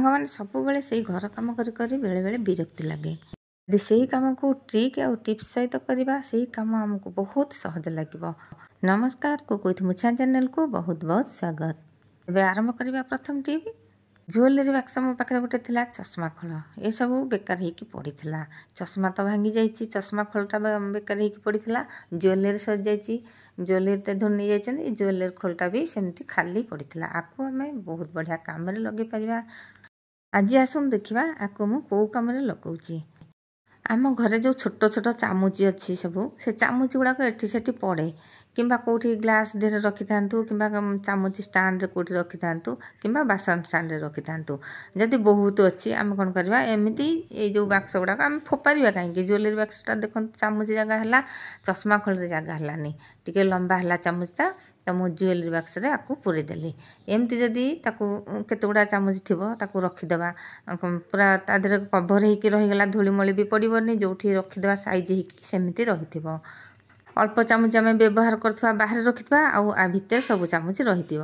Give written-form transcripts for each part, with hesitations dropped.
ସାଙ୍ଗମାନେ, ସବୁବେଳେ ସେଇ ଘର କାମ କରି କରି ବେଳେବେଳେ ବିରକ୍ତି ଲାଗେ। ଯଦି ସେଇ କାମକୁ ଟ୍ରିକ୍ ଆଉ ଟିପ୍ସ ସହିତ କରିବା, ସେଇ କାମ ଆମକୁ ବହୁତ ସହଜ ଲାଗିବ। ନମସ୍କାର, କୁକ୍ ୱିଥ୍ ମୁଛା ଚ୍ୟାନେଲକୁ ବହୁତ ବହୁତ ସ୍ୱାଗତ। ଏବେ ଆରମ୍ଭ କରିବା ପ୍ରଥମ ଟିପ୍। ଜୁଏଲାରୀ ବାକ୍ସ ମୋ ପାଖରେ ଗୋଟେ ଥିଲା, ଚଷମା ଖୋଳ ଏସବୁ ବେକାର ହେଇକି ପଡ଼ିଥିଲା। ଚଷମା ତ ଭାଙ୍ଗି ଯାଇଛି, ଚଷମା ଖୋଳଟା ବେକାର ହେଇକି ପଡ଼ିଥିଲା। ଜୁଏଲାରୀ ସରିଯାଇଛି, ଜୁଏଲାରୀ ତ ଧୋନି ନେଇଯାଇଛନ୍ତି, ଜୁଏଲାରୀ ଖୋଳଟା ବି ସେମିତି ଖାଲି ପଡ଼ିଥିଲା। ଆକୁ ଆମେ ବହୁତ ବଢ଼ିଆ କାମରେ ଲଗେଇ ପାରିବା। ଆଜି ଆସନ୍ତୁ ଦେଖିବା ଆକୁ ମୁଁ କେଉଁ କାମରେ ଲଗାଉଛି। ଆମ ଘରେ ଯେଉଁ ଛୋଟ ଛୋଟ ଚାମୁଚି ଅଛି ସବୁ, ସେ ଚାମୁଚି ଗୁଡ଼ାକ ଏଠି ସେଠି ପଡ଼େ, କିମ୍ବା କେଉଁଠି ଗ୍ଲାସ୍ ଦେହରେ ରଖିଥାନ୍ତୁ, କିମ୍ବା ଚାମୁଚି ଷ୍ଟାଣ୍ଡରେ କେଉଁଠି ରଖିଥାନ୍ତୁ, କିମ୍ବା ବାସନ ଷ୍ଟାଣ୍ଡରେ ରଖିଥାନ୍ତୁ। ଯଦି ବହୁତ ଅଛି, ଆମେ କ'ଣ କରିବା? ଏମିତି ଏଇ ଯେଉଁ ବାକ୍ସ ଗୁଡ଼ାକ ଆମେ ଫୋପାଡ଼ିବା କାହିଁକି? ଜୁଏଲାରୀ ବାକ୍ସଟା ଦେଖନ୍ତୁ, ଚାମୁଚି ଜାଗା ହେଲା, ଚଷମା ଖୋଳରେ ଜାଗା ହେଲାନି, ଟିକେ ଲମ୍ବା ହେଲା ଚାମୁଚଟା, ତ ମୁଁ ଜୁଏଲାରୀ ବାକ୍ସରେ ଆକୁ ପୂରେଇ ଦେଲି। ଏମିତି ଯଦି ତାକୁ କେତେ ଗୁଡ଼ା ଚାମଚ ଥିବ, ତାକୁ ରଖିଦେବା, ପୁରା ତା ଦେହରେ କଭର୍ ହେଇକି ରହିଗଲା, ଧୂଳିମଳି ବି ପଡ଼ିବନି। ଯେଉଁଠି ରଖିଦେବା, ସାଇଜ୍ ହେଇକି ସେମିତି ରହିଥିବ। ଅଳ୍ପ ଚାମଚ ଆମେ ବ୍ୟବହାର କରୁଥିବା ବାହାରେ ରଖିଥିବା, ଆଉ ଆ ଭିତରେ ସବୁ ଚାମଚ ରହିଥିବ।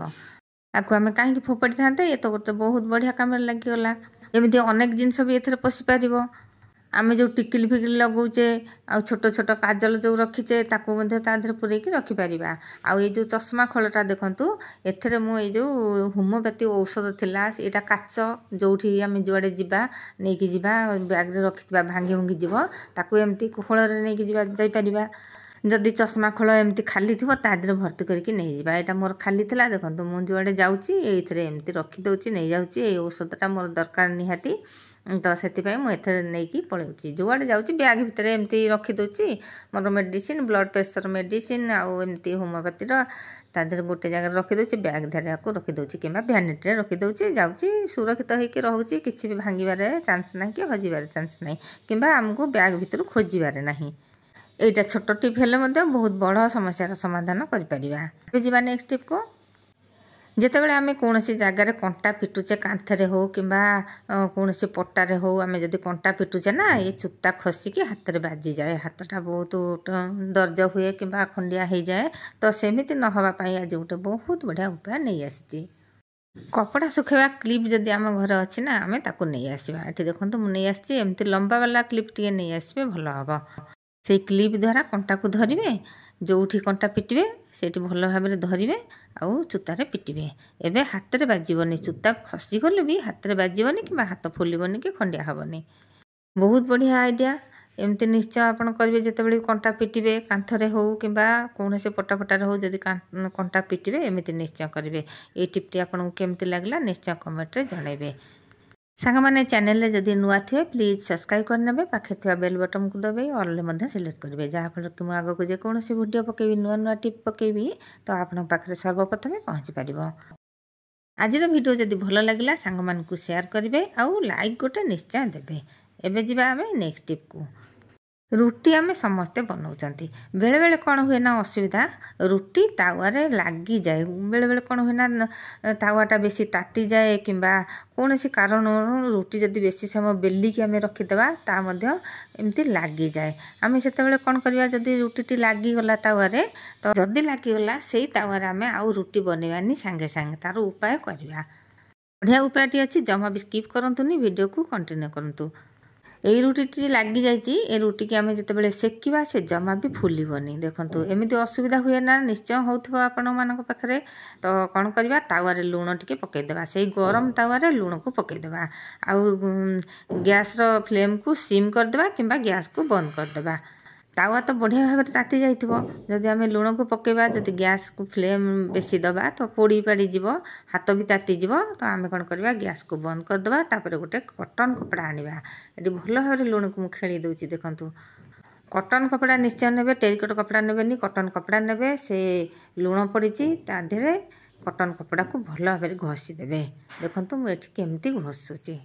ଆକୁ ଆମେ କାହିଁକି ଫୋପାଡ଼ିଥାନ୍ତେ? ଏ ତ ଗୋଟେ ବହୁତ ବଢ଼ିଆ କାମରେ ଲାଗିଗଲା। ଏମିତି ଅନେକ ଜିନିଷ ବି ଏଥିରେ ପଶିପାରିବ। ଆମେ ଯେଉଁ ଟିକିଲି ଫିକିଲି ଲଗାଉଛେ ଆଉ ଛୋଟ ଛୋଟ କାଜଲ ଯେଉଁ ରଖିଛେ, ତାକୁ ମଧ୍ୟ ତା ଦେହରେ ପୂରେଇକି ରଖିପାରିବା। ଆଉ ଏଇ ଯେଉଁ ଚଷମା ଖୋଳଟା ଦେଖନ୍ତୁ, ଏଥିରେ ମୁଁ ଏଇ ଯେଉଁ ହୋମିଓପାଥି ଔଷଧ ଥିଲା, ଏଇଟା କାଚ, ଯେଉଁଠି ଆମେ ଯୁଆଡ଼େ ଯିବା ନେଇକି ଯିବା, ବ୍ୟାଗ୍ରେ ରଖିଥିବା ଭାଙ୍ଗି ଭୁଙ୍ଗି ଯିବ, ତାକୁ ଏମିତି ଖୋଳରେ ନେଇକି ଯିବା ଯାଇପାରିବା। ଯଦି ଚଷମା ଖୋଳ ଏମିତି ଖାଲି ଥିବ, ତା ଦେହରେ ଭର୍ତ୍ତି କରିକି ନେଇଯିବା। ଏଇଟା ମୋର ଖାଲି ଥିଲା। ଦେଖନ୍ତୁ, ମୁଁ ଯୁଆଡ଼େ ଯାଉଛି, ଏଇଥିରେ ଏମିତି ରଖିଦେଉଛି, ନେଇଯାଉଛି। ଏଇ ଔଷଧଟା ମୋର ଦରକାର ନିହାତି, ତ ସେଥିପାଇଁ ମୁଁ ଏଥିରେ ନେଇକି ପଳାଉଛି। ଯୁଆଡ଼େ ଯାଉଛି, ବ୍ୟାଗ୍ ଭିତରେ ଏମିତି ରଖିଦେଉଛି ମୋର ମେଡ଼ିସିନ, ବ୍ଲଡ଼ ପ୍ରେସର ମେଡ଼ିସିନ ଆଉ ଏମିତି ହୋମିଓପାଥିର, ତା ଦେହରେ ଗୋଟେ ଜାଗାରେ ରଖିଦେଉଛି। ବ୍ୟାଗ୍ ଦେହରେ ଆକୁ ରଖିଦେଉଛି କିମ୍ବା ଭ୍ୟାନିଟିରେ ରଖିଦେଉଛି, ଯାଉଛି, ସୁରକ୍ଷିତ ହେଇକି ରହୁଛି। କିଛି ବି ଭାଙ୍ଗିବାରେ ଚାନ୍ସ ନାହିଁ କି ହଜିବାରେ ଚାନ୍ସ ନାହିଁ, କିମ୍ବା ଆମକୁ ବ୍ୟାଗ୍ ଭିତରୁ ଖୋଜିବାରେ ନାହିଁ। ଏଇଟା ଛୋଟ ଟିପ୍ ହେଲେ ମଧ୍ୟ ବହୁତ ବଡ଼ ସମସ୍ୟାର ସମାଧାନ କରିପାରିବା। ଏବେ ଯିବା ନେକ୍ସଟ ଟିପ୍କୁ। ଯେତେବେଳେ ଆମେ କୌଣସି ଜାଗାରେ କଣ୍ଟା ପିଟୁଛେ, କାନ୍ଥରେ ହେଉ କିମ୍ବା କୌଣସି ପଟାରେ ହେଉ, ଆମେ ଯଦି କଣ୍ଟା ପିଟୁଛେ ନା, ଏ ଚୁତା ଖସିକି ହାତରେ ବାଜିଯାଏ, ହାତଟା ବହୁତ ଦରଜ ହୁଏ କିମ୍ବା ଖଣ୍ଡିଆ ହେଇଯାଏ। ତ ସେମିତି ନ ହେବା ପାଇଁ ଆଜି ଗୋଟେ ବହୁତ ବଢ଼ିଆ ଉପାୟ ନେଇ ଆସିଛି। କପଡ଼ା ଶୁଖାଇବା କ୍ଲିପ୍ ଯଦି ଆମ ଘରେ ଅଛି ନା, ଆମେ ତାକୁ ନେଇ ଆସିବା। ଏଠି ଦେଖନ୍ତୁ, ମୁଁ ନେଇ ଆସିଛି। ଏମିତି ଲମ୍ବା ବାଲା କ୍ଲିପ୍ ଟିକେ ନେଇ ଆସିବେ, ଭଲ ହେବ। ସେଇ କ୍ଲିପ୍ ଦ୍ୱାରା କଣ୍ଟାକୁ ଧରିବେ, ଯେଉଁଠି କଣ୍ଟା ପିଟିବେ ସେଇଠି ଭଲ ଭାବରେ ଧରିବେ ଆଉ ଚୁତାରେ ପିଟିବେ। ଏବେ ହାତରେ ବାଜିବନି। ଚୁତା ଖସିଗଲେ ବି ହାତରେ ବାଜିବନି କିମ୍ବା ହାତ ଫୁଲିବନି କି ଖଣ୍ଡିଆ ହେବନି। ବହୁତ ବଢ଼ିଆ ଆଇଡ଼ିଆ। ଏମିତି ନିଶ୍ଚୟ ଆପଣ କରିବେ। ଯେତେବେଳେ ବି କଣ୍ଟା ପିଟିବେ, କାନ୍ଥରେ ହେଉ କିମ୍ବା କୌଣସି ପଟା ଫଟାରେ ହେଉ, ଯଦି କଣ୍ଟା ପିଟିବେ, ଏମିତି ନିଶ୍ଚୟ କରିବେ। ଏଇ ଟିପ୍ଟି ଆପଣଙ୍କୁ କେମିତି ଲାଗିଲା, ନିଶ୍ଚୟ କମେଣ୍ଟରେ ଜଣାଇବେ। ସାଙ୍ଗମାନେ, ଚ୍ୟାନେଲରେ ଯଦି ନୂଆ ଥିବେ, ପ୍ଲିଜ୍ ସବସ୍କ୍ରାଇବ୍ କରିନେବେ। ପାଖରେ ଥିବା ବେଲ୍ ବଟନ୍କୁ ଦବାଇ ଅଲ୍ରେ ମଧ୍ୟ ସିଲେକ୍ଟ କରିବେ, ଯାହାଫଳରେ କି ମୁଁ ଆଗକୁ ଯେକୌଣସି ଭିଡ଼ିଓ ପକାଇବି, ନୂଆ ନୂଆ ଟିପ୍ ପକାଇବି, ତ ଆପଣଙ୍କ ପାଖରେ ସର୍ବପ୍ରଥମେ ପହଞ୍ଚି ପାରିବ। ଆଜିର ଭିଡ଼ିଓ ଯଦି ଭଲ ଲାଗିଲା, ସାଙ୍ଗମାନଙ୍କୁ ସେୟାର କରିବେ ଆଉ ଲାଇକ୍ ଗୋଟେ ନିଶ୍ଚୟ ଦେବେ। ଏବେ ଯିବା ଆମେ ନେକ୍ସଟ ଟିପ୍କୁ। ରୁଟି ଆମେ ସମସ୍ତେ ବନାଉଛନ୍ତି। ବେଳେବେଳେ କ'ଣ ହୁଏ ନା ଅସୁବିଧା, ରୁଟି ତାୱାରେ ଲାଗିଯାଏ। ବେଳେବେଳେ କ'ଣ ହୁଏ ନା ତାୱାଟା ବେଶୀ ତାତିଯାଏ, କିମ୍ବା କୌଣସି କାରଣରୁ ରୁଟି ଯଦି ବେଶୀ ସମୟ ବେଲିକି ଆମେ ରଖିଦେବା, ତା ମଧ୍ୟ ଏମିତି ଲାଗିଯାଏ। ଆମେ ସେତେବେଳେ କ'ଣ କରିବା? ଯଦି ରୁଟିଟି ଲାଗିଗଲା ତାୱାରେ, ତ ଯଦି ଲାଗିଗଲା, ସେଇ ତାୱାରେ ଆମେ ଆଉ ରୁଟି ବନେଇବାନି ସାଙ୍ଗେ ସାଙ୍ଗେ। ତା'ର ଉପାୟ କରିବା। ବଢ଼ିଆ ଉପାୟଟି ଅଛି, ଜମା ବି ସ୍କିପ୍ କରନ୍ତୁନି, ଭିଡ଼ିଓକୁ କଣ୍ଟିନ୍ୟୁ କରନ୍ତୁ। ଏଇ ରୁଟିଟି ଲାଗିଯାଇଛି। ଏ ରୁଟିକି ଆମେ ଯେତେବେଳେ ସେକିବା, ସେ ଜମା ବି ଫୁଲିବନି। ଦେଖନ୍ତୁ, ଏମିତି ଅସୁବିଧା ହୁଏ ନା? ନିଶ୍ଚୟ ହେଉଥିବ ଆପଣମାନଙ୍କ ପାଖରେ। ତ କ'ଣ କରିବା? ତାୱାରେ ଲୁଣ ଟିକେ ପକାଇଦେବା। ସେଇ ଗରମ ତାୱାରେ ଲୁଣକୁ ପକାଇଦେବା ଆଉ ଗ୍ୟାସ୍ର ଫ୍ଲେମ୍କୁ ସିମ୍ କରିଦେବା କିମ୍ବା ଗ୍ୟାସ୍କୁ ବନ୍ଦ କରିଦେବା। ତାୱା ତ ବଢ଼ିଆ ଭାବରେ ତାତି ଯାଇଥିବ। ଯଦି ଆମେ ଲୁଣକୁ ପକାଇବା, ଯଦି ଗ୍ୟାସ୍କୁ ଫ୍ଲେମ୍ ବେଶୀ ଦେବା, ତ ପୋଡ଼ି ପାଡ଼ି ଯିବ, ହାତ ବି ତାତିଯିବ। ତ ଆମେ କ'ଣ କରିବା? ଗ୍ୟାସ୍କୁ ବନ୍ଦ କରିଦେବା। ତାପରେ ଗୋଟେ କଟନ୍ କପଡ଼ା ଆଣିବା। ଏଠି ଭଲ ଭାବରେ ଲୁଣକୁ ମୁଁ ଖେଳେଇ ଦେଉଛି। ଦେଖନ୍ତୁ, କଟନ୍ କପଡ଼ା ନିଶ୍ଚୟ ନେବେ, ଟେରିକଟ କପଡ଼ା ନେବେନି, କଟନ୍ କପଡ଼ା ନେବେ। ସେ ଲୁଣ ପଡ଼ିଛି ତା ଦେହରେ, କଟନ୍ କପଡ଼ାକୁ ଭଲ ଭାବରେ ଘଷି ଦେବେ। ଦେଖନ୍ତୁ, ମୁଁ ଏଠି କେମିତି ଘଷୁଛି।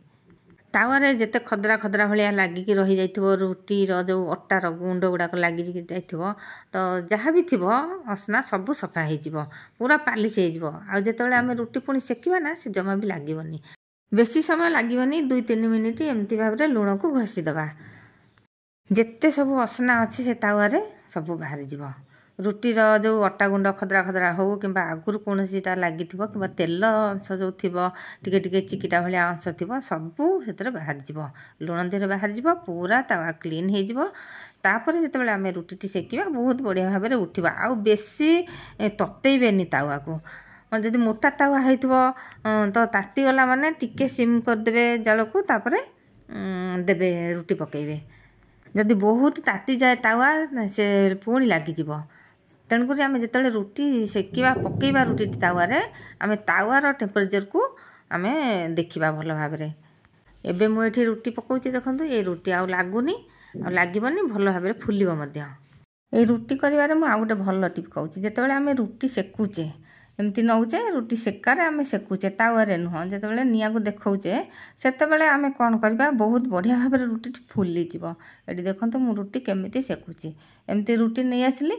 ତାୱାରେ ଯେତେ ଖଦରା ଖଦରା ଭଳିଆ ଲାଗିକି ରହିଯାଇଥିବ, ରୁଟିର ଯେଉଁ ଅଟାର ଗୁଣ୍ଡ ଗୁଡ଼ାକ ଲାଗିକି ଯାଇଥିବ, ତ ଯାହା ବି ଥିବ ଅସନା, ସବୁ ସଫା ହେଇଯିବ, ପୁରା ପାଲିସ ହେଇଯିବ। ଆଉ ଯେତେବେଳେ ଆମେ ରୁଟି ପୁଣି ସେକିବା ନା, ସେ ଜମା ବି ଲାଗିବନି। ବେଶୀ ସମୟ ଲାଗିବନି, 2-3 ମିନିଟ୍ ଏମିତି ଭାବରେ ଲୁଣକୁ ଘଷିଦେବା, ଯେତେ ସବୁ ଅସନା ଅଛି ସେ ତାୱାରେ ସବୁ ବାହାରିଯିବ। ରୁଟିର ଯେଉଁ ଅଟା ଗୁଣ୍ଡ ଖଦରା ଖଦରା ହେଉ କିମ୍ବା ଆଗରୁ କୌଣସିଟା ଲାଗିଥିବ କିମ୍ବା ତେଲ ଅଂଶ ଯେଉଁ ଥିବ, ଟିକେ ଟିକେ ଚିକିଟା ଭଳିଆ ଅଂଶ ଥିବ, ସବୁ ସେଥିରେ ବାହାରିଯିବ। ଲୁଣ ଦେହରେ ବାହାରିଯିବ, ପୁରା ତାୱା କ୍ଲିନ୍ ହେଇଯିବ। ତାପରେ ଯେତେବେଳେ ଆମେ ରୁଟିଟି ସେକିବା, ବହୁତ ବଢ଼ିଆ ଭାବରେ ଉଠିବ। ଆଉ ବେଶୀ ତତେଇବେନି ତାୱାକୁ। ଯଦି ମୋଟା ତାୱା ହେଇଥିବ ତ ତାତିଗଲା ମାନେ ଟିକେ ସିମ୍ କରିଦେବେ ଜାଳକୁ, ତାପରେ ଦେବେ ରୁଟି ପକାଇବେ। ଯଦି ବହୁତ ତାତିଯାଏ ତାୱା, ସେ ପୁଣି ଲାଗିଯିବ। ତେଣୁକରି ଆମେ ଯେତେବେଳେ ରୁଟି ସେକିବା, ପକାଇବା ରୁଟିଟି ତାୱାରେ, ଆମେ ତାୱାର ଟେମ୍ପରେଚରକୁ ଆମେ ଦେଖିବା ଭଲ ଭାବରେ। ଏବେ ମୁଁ ଏଠି ରୁଟି ପକାଉଛି, ଦେଖନ୍ତୁ ଏଇ ରୁଟି ଆଉ ଲାଗୁନି, ଆଉ ଲାଗିବନି, ଭଲ ଭାବରେ ଫୁଲିବ ମଧ୍ୟ। ଏଇ ରୁଟି କରିବାରେ ମୁଁ ଆଉ ଗୋଟେ ଭଲ ଟିପ୍ କହୁଛି। ଯେତେବେଳେ ଆମେ ରୁଟି ସେକୁଛେ, ଏମିତି ନେଉଛେ ରୁଟି ସେକାରେ ଆମେ ସେକୁଛେ, ତାୱାରେ ନୁହଁ, ଯେତେବେଳେ ନିଆଁକୁ ଦେଖାଉଛେ, ସେତେବେଳେ ଆମେ କ'ଣ କରିବା? ବହୁତ ବଢ଼ିଆ ଭାବରେ ରୁଟିଟି ଫୁଲିଯିବ। ଏଠି ଦେଖନ୍ତୁ ମୁଁ ରୁଟି କେମିତି ସେକୁଛି। ଏମିତି ରୁଟି ନେଇ ଆସିଲି,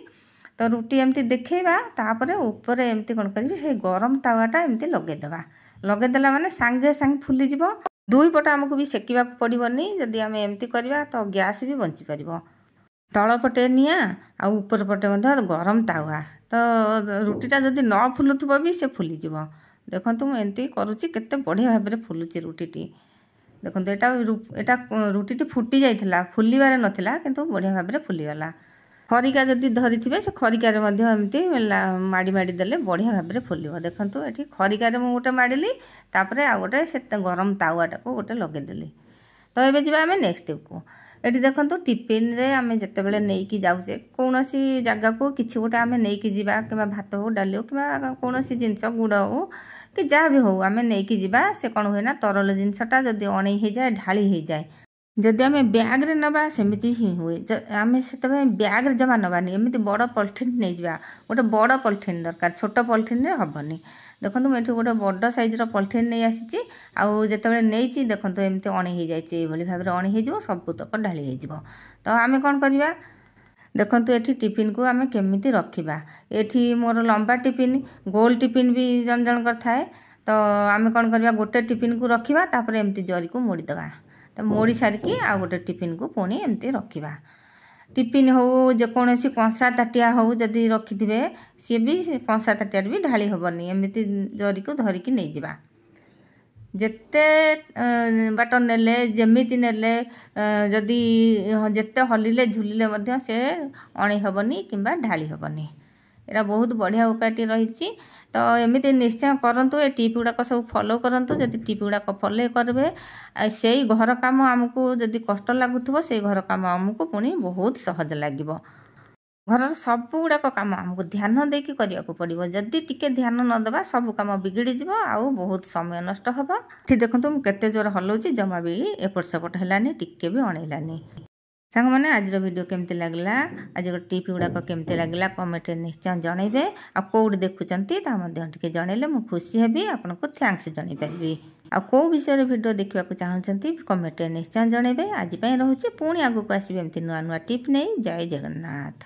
ତ ରୁଟି ଏମିତି ଦେଖେଇବା, ତାପରେ ଉପରେ ଏମିତି କ'ଣ କରିବି, ସେଇ ଗରମ ତାୱାଟା ଏମିତି ଲଗେଇଦେବା। ଲଗେଇଦେଲା ମାନେ ସାଙ୍ଗେ ସାଙ୍ଗେ ଫୁଲିଯିବ। ଦୁଇ ପଟ ଆମକୁ ବି ସେକିବାକୁ ପଡ଼ିବନି। ଯଦି ଆମେ ଏମିତି କରିବା ତ ଗ୍ୟାସ୍ ବି ବଞ୍ଚିପାରିବ। ତଳ ପଟେ ନିଆଁ ଆଉ ଉପର ପଟେ ମଧ୍ୟ ଗରମ ତାୱା, ତ ରୁଟିଟା ଯଦି ନ ଫୁଲୁଥିବ ବି ସେ ଫୁଲିଯିବ। ଦେଖନ୍ତୁ ମୁଁ ଏମିତି କରୁଛି, କେତେ ବଢ଼ିଆ ଭାବରେ ଫୁଲୁଛି ରୁଟିଟି। ଦେଖନ୍ତୁ ଏଇଟା ରୁଟିଟି ଫୁଟି ଯାଇଥିଲା, ଫୁଲିବାରେ ନଥିଲା, କିନ୍ତୁ ବଢ଼ିଆ ଭାବରେ ଫୁଲିଗଲା। ଖରିକା ଯଦି ଧରିଥିବେ, ସେ ଖରିକାରେ ମଧ୍ୟ ଏମିତି ମାଡ଼ି ମାଡ଼ି ଦେଲେ ବଢ଼ିଆ ଭାବରେ ଫୁଲିବ। ଦେଖନ୍ତୁ ଏଠି ଖରିକାରେ ମୁଁ ଗୋଟେ ମାଡ଼ିଲି, ତାପରେ ଆଉ ଗୋଟେ ସେ ଗରମ ତାୱାଟାକୁ ଗୋଟେ ଲଗେଇଦେଲି। ତ ଏବେ ଯିବା ଆମେ ନେକ୍ସଟ ଷ୍ଟେପ୍କୁ। ଏଠି ଦେଖନ୍ତୁ, ଟିଫିନରେ ଆମେ ଯେତେବେଳେ ନେଇକି ଯାଉଛେ କୌଣସି ଜାଗାକୁ, କିଛି ଗୋଟେ ଆମେ ନେଇକି ଯିବା, କିମ୍ବା ଭାତ ହେଉ, ଡାଲି ହେଉ, କିମ୍ବା କୌଣସି ଜିନିଷ, ଗୁଡ଼ ହେଉ କି ଯାହା ବି ହେଉ ଆମେ ନେଇକି ଯିବା, ସେ କ'ଣ ହୁଏ ନା ତରଳ ଜିନିଷଟା ଯଦି ଅଣେଇ ହେଇଯାଏ, ଢାଳି ହେଇଯାଏ। ଯଦି ଆମେ ବ୍ୟାଗ୍ରେ ନେବା ସେମିତି ହିଁ ହୁଏ। ଆମେ ସେଥିପାଇଁ ବ୍ୟାଗ୍ରେ ଜମା ନେବାନି, ଏମିତି ବଡ଼ ପଲିଥିନ୍ ନେଇଯିବା। ଗୋଟେ ବଡ଼ ପଲିଥିନ୍ ଦରକାର, ଛୋଟ ପଲିଥିନ୍ରେ ହେବନି। ଦେଖନ୍ତୁ ମୁଁ ଏଠି ଗୋଟେ ବଡ଼ ସାଇଜ୍ର ପଲିଥିନ୍ ନେଇ ଆସିଛି। ଆଉ ଯେତେବେଳେ ନେଇଛି, ଦେଖନ୍ତୁ ଏମିତି ଅଣେଇ ହେଇଯାଇଛି। ଏଇଭଳି ଭାବରେ ଅଣେଇ ହେଇଯିବ, ସବୁତକ ଢାଳି ହେଇଯିବ। ତ ଆମେ କ'ଣ କରିବା? ଦେଖନ୍ତୁ ଏଠି ଟିଫିନ୍କୁ ଆମେ କେମିତି ରଖିବା। ଏଠି ମୋର ଲମ୍ବା ଟିଫିନ୍, ଗୋଲ ଟିଫିନ୍ ବି ଜଣ ଜଣଙ୍କର ଥାଏ। ତ ଆମେ କ'ଣ କରିବା? ଗୋଟେ ଟିଫିନ୍କୁ ରଖିବା, ତାପରେ ଏମିତି ଜରିକୁ ମୋଡ଼ିଦେବା। ତ ମୋଡ଼ି ସାରିକି ଆଉ ଗୋଟେ ଟିଫିନ୍କୁ ପୁଣି ଏମିତି ରଖିବା। ଟିଫିନ୍ ହେଉ, ଯେକୌଣସି କଂସା ତାଟିଆ ହେଉ ଯଦି ରଖିଥିବେ, ସିଏ ବି କଂସା ତାଟିଆରେ ବି ଢାଳି ହେବନି। ଏମିତି ଜରିକୁ ଧରିକି ନେଇଯିବା। ଯେତେ ବାଟ ନେଲେ, ଯେମିତି ନେଲେ, ଯଦି ଯେତେ ହଲିଲେ ଝୁଲିଲେ ମଧ୍ୟ ସେ ଅଣେଇ ହେବନି କିମ୍ବା ଢାଳି ହେବନି। ଏଇଟା ବହୁତ ବଢ଼ିଆ ଉପାୟଟି ରହିଛି। ତ ଏମିତି ନିଶ୍ଚୟ କରନ୍ତୁ, ଏ ଟିପ୍ ଗୁଡ଼ାକ ସବୁ ଫଲୋ କରନ୍ତୁ। ଯଦି ଟିପ୍ ଗୁଡ଼ାକ ଫଲୋ କରିବେ, ସେଇ ଘର କାମ ଆମକୁ ଯଦି କଷ୍ଟ ଲାଗୁଥିବ, ସେଇ ଘର କାମ ଆମକୁ ପୁଣି ବହୁତ ସହଜ ଲାଗିବ। ଘରର ସବୁ ଗୁଡ଼ାକ କାମ ଆମକୁ ଧ୍ୟାନ ଦେଇକି କରିବାକୁ ପଡ଼ିବ। ଯଦି ଟିକେ ଧ୍ୟାନ ନ ଦେବା, ସବୁ କାମ ବିଗିଡ଼ିଯିବ ଆଉ ବହୁତ ସମୟ ନଷ୍ଟ ହେବ। ଏଠି ଦେଖନ୍ତୁ ମୁଁ କେତେ ଜୋର ହଲଉଛି, ଜମା ବି ଏପଟ ସେପଟ ହେଲାନି, ଟିକେ ବି ଅଣେଇଲାନି। ସାଙ୍ଗମାନେ, ଆଜିର ଭିଡ଼ିଓ କେମିତି ଲାଗିଲା, ଆଜିର ଟିପ୍ ଗୁଡ଼ାକ କେମିତି ଲାଗିଲା, କମେଣ୍ଟରେ ନିଶ୍ଚୟ ଜଣାଇବେ। ଆଉ କେଉଁଠି ଦେଖୁଛନ୍ତି ତା ମଧ୍ୟ ଟିକେ ଜଣାଇଲେ ମୁଁ ଖୁସି ହେବି, ଆପଣଙ୍କୁ thanks ଜଣାଇ ପାରିବି। ଆଉ କେଉଁ ବିଷୟରେ ଭିଡ଼ିଓ ଦେଖିବାକୁ ଚାହୁଁଛନ୍ତି, କମେଣ୍ଟରେ ନିଶ୍ଚୟ ଜଣାଇବେ। ଆଜି ପାଇଁ ରହୁଛି, ପୁଣି ଆଗକୁ ଆସିବେ ଏମିତି ନୂଆ ନୂଆ ଟିପ୍ ନେଇ। ଜୟ ଜଗନ୍ନାଥ।